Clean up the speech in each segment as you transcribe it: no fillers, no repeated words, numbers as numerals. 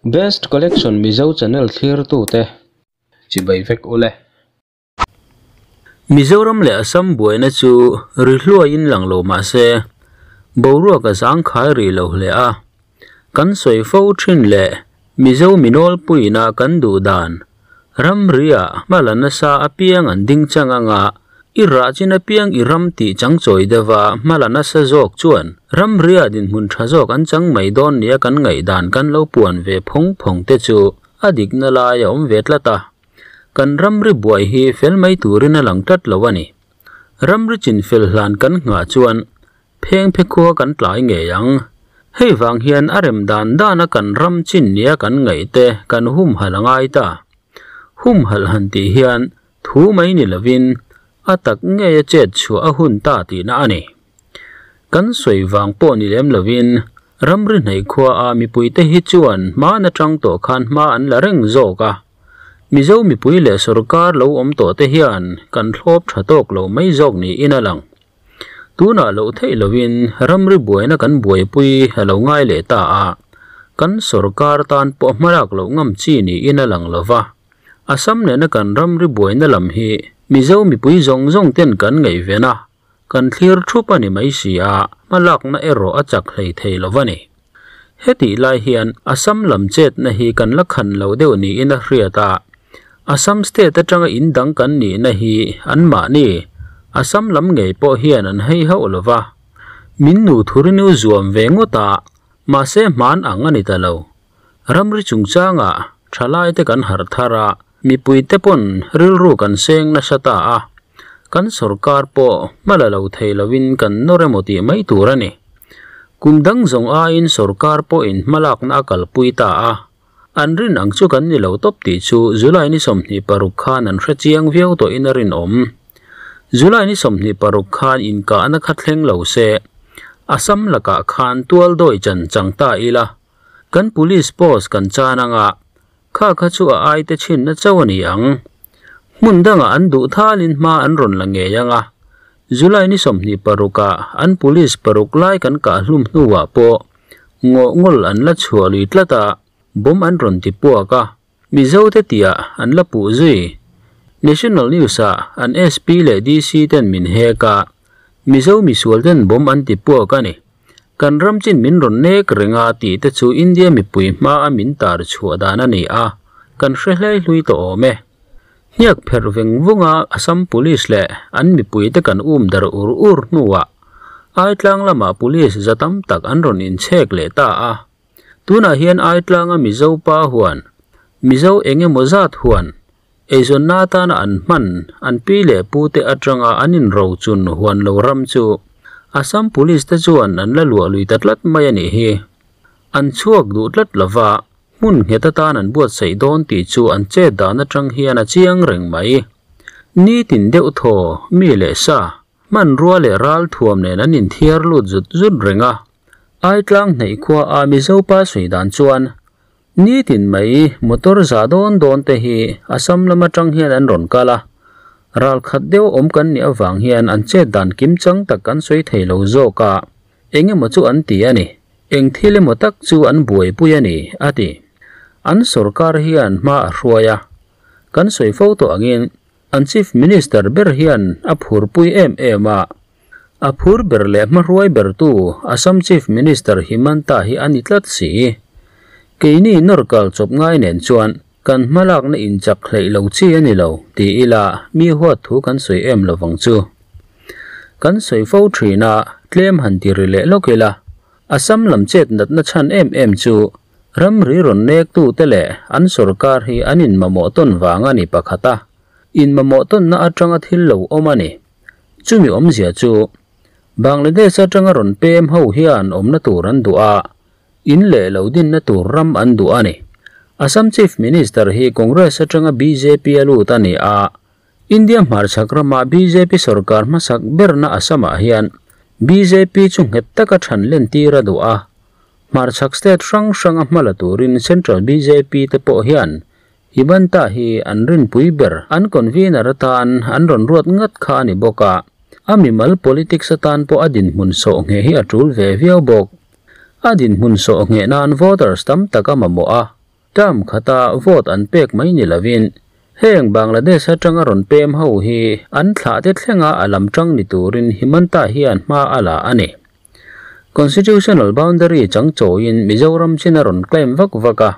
Best Collection Mizo channel thlirtute chibai vek ule. Mizoram leh Assam buaina chu ri hluaiin lang lo mah se, boruak a zangkhai rih lo hle a. Kan sawi fo thin leh Mizo minawlpuiina kan duh dan, ramria hma la nasa apiang an ding chang anga, i rah chin apiang i ram tih chang chawi deuha hma la nasa zawk chuan ramria dinhmun tha zawk an chang mai dawn nia kan ngaihdan kan lo puan ve phawng phawng te chu a dikna lai a awm ve tlat a. Kan ramri buai hi fel mai turin a lang tlat lo a ni. Ramri chin fel hlan kan nghah chuan pheng phe khua kan tlai ngei ang. Hei vang hian a rem dan dana kan ram chin nia kan ngaih te kan humhalh a ngai ta. Humhalh han tih hian thu mai ni lovin a tak ngei a chet chhuah a hun ta tihna a ni. Kan sawi vang pawh ni lem lovin ramri hnaih khua a mipuite hi chuan hman atang tawh khan hma an la reng zawk a. Mizo mipui leh sorkar lo awm tawh te hian kan thlawp tha tawk lo mai zawk niin a lang. Tunah loh theih lovin ramri buaina kan buaipui a lo ngai leh ta a, kan sorkar tan pawh hmalak loh ngam chi niin a lang lo va. Assam nena kan ramri buaina lam hi Mizo mipui zawng zawng ten kan ngaihven a, kan thlir thup a ni mai si a, hmalakna erawh a chak hlei thei lo va ni. Hetih lai hian Assam lam chetna hi kan la khan lo deuh niin a hriat a, Assam state atanga in dang kan nihna hi anmahni Assam lam ngei pawh hian an hei hauh lo va. Min nu thurinu zuam ve ngawt a, mahse hman ang a ni ta lo. Ramri chungchangah thalai te kan harh thar a, mipuite pawn rilru kan seng nasa ta a, kan sorkar pawh hma la lo thei lovin kan nawr emaw tih mai tur a ni. Kum dang zawng aiin sorkar pawhin hmalakna a kalpui ta a, An rin ang chu kan ni lo tawp tih chu July ni 26 khan an hre chiang viau tawhin a rinawm. July ni 26 khan inkahna kha thleng lo se, Assam lakah khan tual dawi chan chang ta ila, kan police post kan chan anga, kha kha chu a ai te chhinna chauh a ni ang. Hmun dangah an duh thalin hma an rawn la ngei anga, July ni 26 ah an police paruk lai kan kah hlum hnuah pawh Ngaw ngawl an la chhuah lui tlat a, bomb an rawn ti puak a, Mizo te tihah an la puh zui. National News ah an SP leh DC ten min hek a, Mizo misual ten bomb an ti puak a ni. Kan ram chin min rawn nek reng a tih te chu India mipui hma a min tar chhuah dan a ni a, kan hre hlei hlui tawh awm e. Hniak pherh veng vung a Assam Police leh an mipui te kan um dar ur ur hnuah Aitlang lamah Police za tam tak an rawn inchhek leh ta a. Tunah hian Aitlanga Mizo pa huan, Mizo eng emaw zat huan, eizawnna atana an hman, an pi leh pu te atanga an inrochun huan lo ram chu Assam Police te chuan an la luah lui ta tlat mai a nih hi. An chhuak duh tlat lova, hmun nghet atan an buatsaih dawn tih chu an chet dan atang hian a chiang reng mai. Nitin deuh thaw, mi leh sa, hmanrua leh ral thuam nen an inthiar lut zut zut reng a. Aitlang hnaih khua a Mizo pa sawi dan chuan, Nitin mai motor za dawn dawn te hi Assam lam atang hian an rawn kal a, ral khat deuh awm kan nih avang hian an chet dan kimchang tak kan sawi thei lo zawk a, Eng emaw chu an ti a ni, eng thil emaw tak chu an buaipui a ni, a ti. An sorkar hian hma a hruai a, kan sawi fo tawh angin an Chief Minister ber hian a phurpui em em a, a phur ber leh hmahruai bertu Assam Chief Minister Himanta hi a ni tlat si. Keini nawr kal chawp ngai nen chuan kan hmalakna inchak hleih lo chi a ni lo, ti ila mi huat thu kan sawi em lovang chu. Kan sawi fo thin a, tlem han ti ri leh lawk ila, Assam lam chet natna chhan em em chu ramri rawn nektute leh an sorkar hi an inmamawh tawn vang a ni pakhat a, inmamawh tawnna atanga thil lo awm a ni. Chumi awmzia chu Bangladesh atanga rawn pem ho hian awmna tur an duh a, in leh lo dinna tur ram an duh a ni. Assam Chief Minister hi Congress atanga bjp a lut a ni a, India hmarchhak rama bjp sorkar hmasak berna Assam-ah hian bjp chu nghet taka than lentir a duh a, hmarchhak state hrang hranga hma la turin central bjp te pawh hian Himanta hi an rinpui ber an convener atan an rawn ruat ngat kha a ni bawk a, a mimal politics atan pawh a dinhmun sawh ngheh hi a tul ve viau bawk. A dinhmun sawh ngheh nan voters tam tak a mamawh a. Term khata vote an pek mai ni lovin heng Bangladesh atanga rawn pem ho hi an thlah te thlenga a lam tang ni turin Himanta hian hma a la a ni. Constitutional boundary chang chawiin Mizoram chin a rawn claim vak vak a,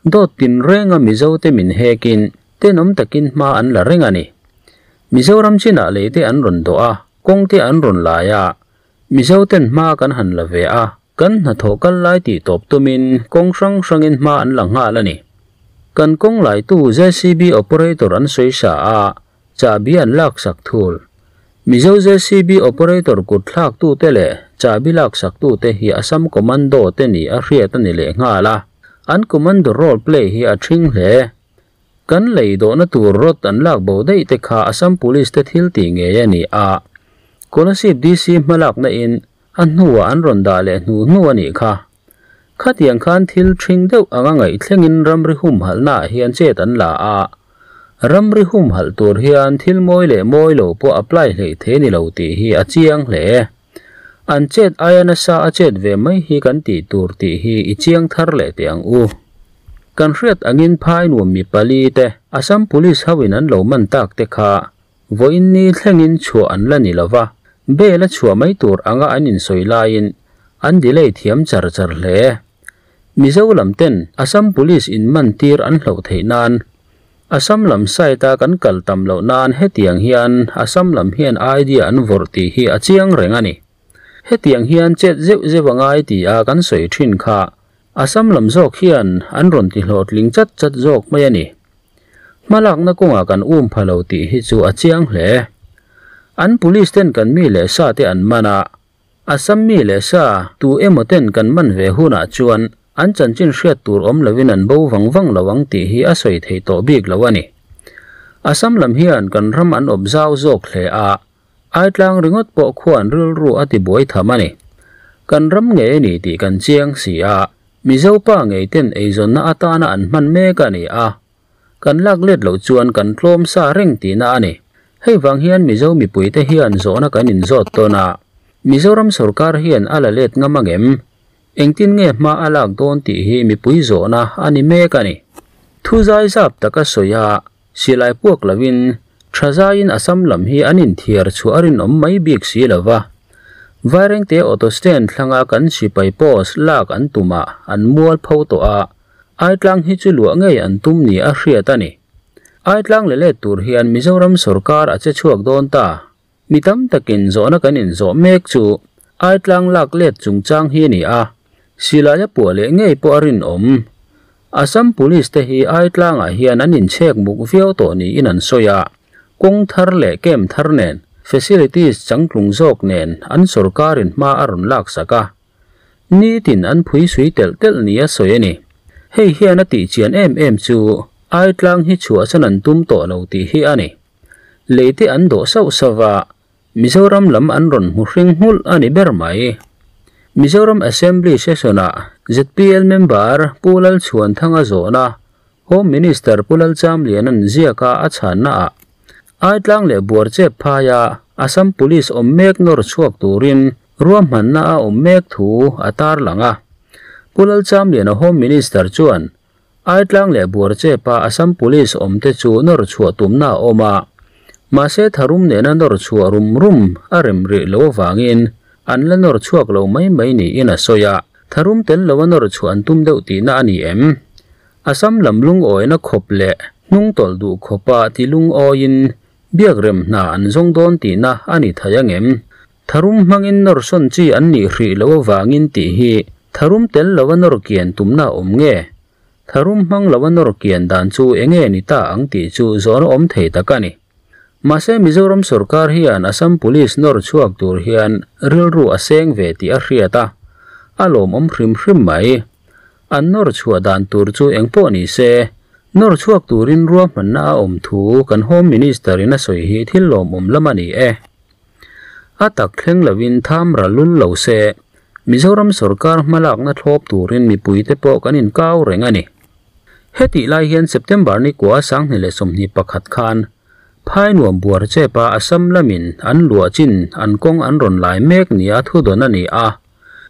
dawt tinrenga Mizo te min hekin tenawm takin hma an la reng a ni. Mizoram chinah lei te an rawn dawh a, kawng te an rawn lai a, Mizo ten hma kan han la ve a, kan hnathawh kal lai tih tawp tumin kawng hrang hrangin hma an la nghal a ni. Kan kawng laitu JCB operator an sawi sa a, chahbi an laksak thul. Mizo JCB operator kut thlaktute leh chahbi laksaktute hi Assam Commando te ni a hriat a ni leh nghal a, an commando role play hi a ṭhing hle. Kan lei dawhna tur rod an lak bo daih te kha Assam Police te thil tih ngei a ni a, Kolasib DC hmalakna in a hnuah an rawn dah leh hnu hnu a nih kha. Khatiang khan thil ṭhing deuh anga ngaih thlengin ramri humhalhna ah hian chet an la a, ramri humhalh tur hian thil mawi leh mawi lo pawh apply hleih thei ni lo tih hi a chiang hle. An chet aia nasa a chet ve mai hi kan tih tur tih hi i chiang thar leh teh ang u. Kan hriat angin phai nuam mi pali te Assam Police ho in an lo man tak te kha vawiin ni thlengin chhuah an la ni lova, bail a chhuah mai tur anga an insawi laiin an delay thiam char char hle. Mizo lam ten Assam Police in man tir an hloh theih nan Assam lam side a kan kal tam loh nan hetiang hian Assam lam hian idea an vawrh tih hi a chiang reng a ni. Hetiang hian chet zeuh zeuh a ngai ti a kan sawi thin kha Assam lam zawk hian an rawn ti hlawhtling chat chat zawk mai a ni. Hmalakna kawngah kan um pha lo tih hi chu a chiang hle. An police ten kan mi leh sa te an man a, Assam mi leh sa tu emaw ten kan man ve hunah chuan an chanchin hriat tur awm lovin an bo vang vang lo ang tih hi a sawi thei tawh bik lo a ni. Assam lam hian kan ram an awp zau zawk hle a, Aitlang ringawt pawh khuan rilru a ti buai tham a ni. Kan ram ngei a ni tih kan chiang si a, Mizo pa ngei ten eizawnna atana an hman mek a ni a, Kan lak let loh chuan kan tlawm sa reng tihna a ni. Hei vang hian Mizo mipuite hian zawhna kan inzawt tawn a, Mizoram sorkar hian a la let ngam angem? Engtin nge hma a lak dawn tih hi mipui zawhna a ni mek a ni. Thu zai zap taka sawi a, silai puak lovin tha zaiin Assam lam hi an inthiar chhuah a rinawm mai bik si lo va. Vairengte auto stand thlanga kan sipai post lak an tumah an mual pho tawh a, Aitlang hi chu luah ngei an tum ni a hriat a ni. Aitlang leh let tur hian Mizoram sorkar a che chhuak dawn ta. Mi tam takin zawhna kan inzawh mek chu Aitlang lak let chungchang hi a ni a, silaia puah leh ngei pawh a rinawm. Assam Police te hi Aitlangah hian an inchhek muk viau tawh niin an sawi a, kawng thar leh camp thar nen, facilities changtlung zawk nen an sorkarin hma a rawn laksak a. Nitin an phui sui telh telh nia sawi a ni. Hei hian a tih chian em em chu Aitlang hi chhuahsan an tum tawh lo tih hi a ni. Lei te an dawh sauh sauh a, Mizoram lam an rawn hmu hring nghulh a ni ber mai. Mizoram Assembly Session-ah zpl member Pu Lalchhuanthanga zawhna Home Minister Pu Lalchamliana'n ziaka a chhannaah Aitlang leh Buarchep phaia Assam Police awm mek nawr chhuak turin ruahmanna a awm mek thu a tarlang a. Pu Lalchamliana Home Minister chuan Aitlang leh Buarchepa Assam Police awmte chu nawr chhuah tumna a awm a, mahse tharum nena nawr chhuah rum rum a rem rih lo avangin an la nawr chhuak lo mai mai niin a sawi a. Tharum tel loa nawr chhuah an tum deuh tihna a ni em? Assam lam lungawina khawp leh hnungtawlh duh khawpa ti lungawiin biakrem hna an zawng dawn tihna a ni thei angem? Tharum hmangin nawr sawn chi an nih hrih loh avangin tih hi tharum tel loa nawr kian tumna a awm nge? Tharum hmang loa nawr kian dan chu enge ni ta ang tih chu zawhna awm thei tak a ni. Mahse Mizoram sorkar hian Assam Police nawr chhuak tur hian rilru a seng ve tih a hriat a, a lawmawm hrim hrim mai. An nawr chhuah dan tur chu eng pawh ni se, nawr chhuak turin ruahmanna a awm thu kan Home Minister in a sawi hi thil lawmawm lam a ni e. A tak thleng lovin tham ral lul lo se, Mizoram sorkar hmalakna thlawp turin mipuite pawh kan inkau reng a ni. Hetih lai hian September ni kua 2021 khan Phainuam buar chepa Assam lamin an luah chin an kawng an rawn lai mek nia thudawn a ni a.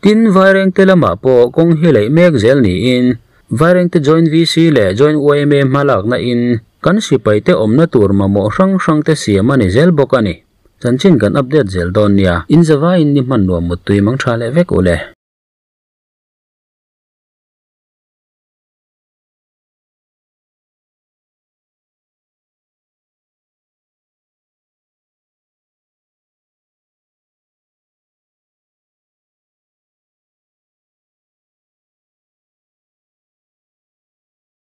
Tin, Vairengte lamah pawh kawng hi leih mek zel niin Vairengte Joint VC leh Joint yma hmalakna in kan sipai te awmna tur mamawh hrang hrang te siam a ni zel bawk a ni. Chanchin kan update zel dawn nia. In zavaiin ni hman nuam muttui mang tha leh vek ule.